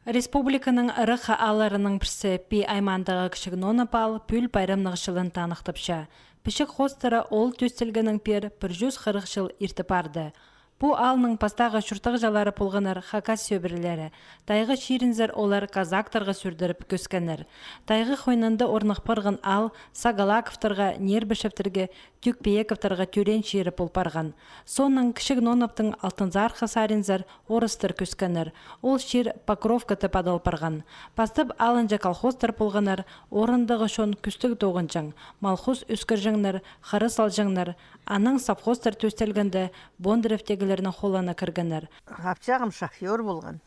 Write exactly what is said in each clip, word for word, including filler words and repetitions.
Республиканың ырах аалларының пірсі Пии аймаандағы Кічіг Нонап аал пӱӱл пайрамнығ чылын таныхтапча. Пічік хоостыра ол тӧстелгеннең пеер пір чӱс хырых чыл иртіп парды. Пу аалның пастағы чуртағҷылары полғаннар хакас сӧбірелері. Тайға чирінзер олар казактарға сӱрдіріп кӧскеннер. Тайға хойнында орных парған аал Сагалаковтарға, Нербышевтерге, Тюкпеековтарға тӧреен чирі пол парған. Соонаң Кічіг Нонаптың Алтынзарха саринзар орыстар кӧскеннер. Ол чир Покровка тіп адал парған. Пастап алынҷа колхозтар полғаннар, орындағы чон кӱстіг тоғынҷаң, мал-хус ӧскірҷеңнер, хыра салҷаңнар, анаң совхозтар тӧстелгенде Бондаревтегілернің холына кіргеннер. Апчағым шофёр полған.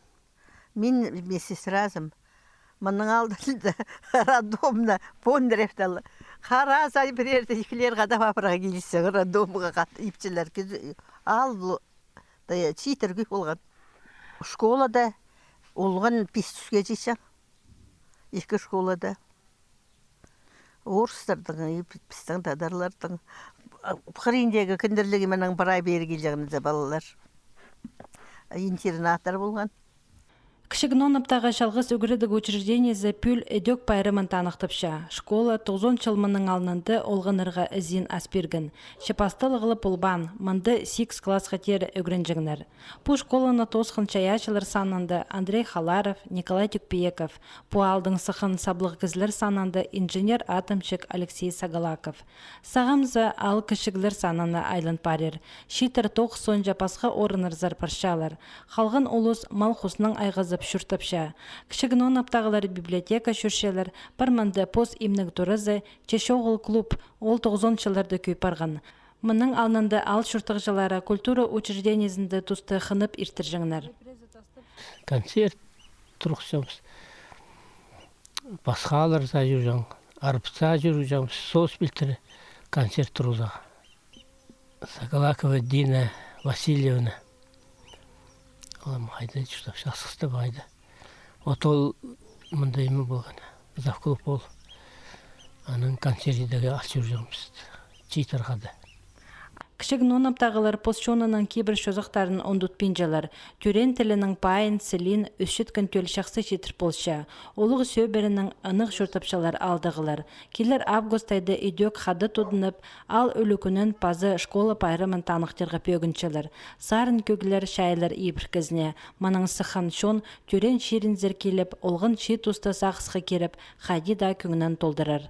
Мин медсестразым. Мының алнында роддомны Бондаревтер. Хараза пірерде ікілер хадап апарға киліссе, роддомға хат ипчілер. Кізі ал бу-, да, читір күй полған. Школада олған пис чӱске читчең. Ікі школада. Орыстардың, и пі-, пістің тадарлардың. Хыриндағы кіндірлігі менің прай пеер килҷеңнер палалар. Интернаттар полған. Кічіг Нонаптағы чалғыс ӱгредіг учреждениезі пӱӱл ідӧк пайрамын таныхтапча. Школа тоғызон чыл мының алнында олғаннарға ізен ас пирген. Че пасталығлы полбаан, мында сигіс классха теере ӱгренҷеңнер. Пу школаны тоосхан чайаачылар санында Андрей Халаров, Николай Тюкпееков, пу аалдың сыххан саблығ кізілер санында инженер-атомщик Алексей Сагалаков. Сағам за аал кічіглер санына айлан парир. Читір тоғыс соонҷа пасха орыннарзар парчалар. Халған улус мал-хуснаң айғазып чуртапча. Кічіг Нонаптағылар библиотека чӧрчелер, пар мында пос имнег туразы, че чоғыл клуб, ол тоғызон чылларда кӧй парған. Мының алнында аал чуртағҷылары культура учреждениезінде тусты хынып иртірҷеңнер. Концерт турғысчабыс. Пасхалар за чӧрҷең, арбыт за чӧрҷең, соос пилтірі концерт турғызарға. Сагалакова Дина Васильевна. Олам хайда чуртап, часыста хайда. Вот ол мында име полған, завклуб ол. Аның концертідегі ас чӧрҷеңміс. Читір хада. Кічіг Нонаптағылар пос чонының кибір чозахтарын ундутпинчалар. Тӧреен тілінің пайын, сілиин ӧсчеткен тӧл чахсы читір полча. Улуғ сӧбіренең ынағ чуртапчалар аалдағылар. Килер август айда ідӧк хада тудынып, аал ӱлӱкӱнін паза школа пайрамын таныхтирға пӧгінчелер. Сарын кӧглер чайылар ибіркезіне. Мының сыххан чон тӧреен чирінзер киліп, олған чиит туста сағысха кирип, хайди даа кӧңнін толдырар.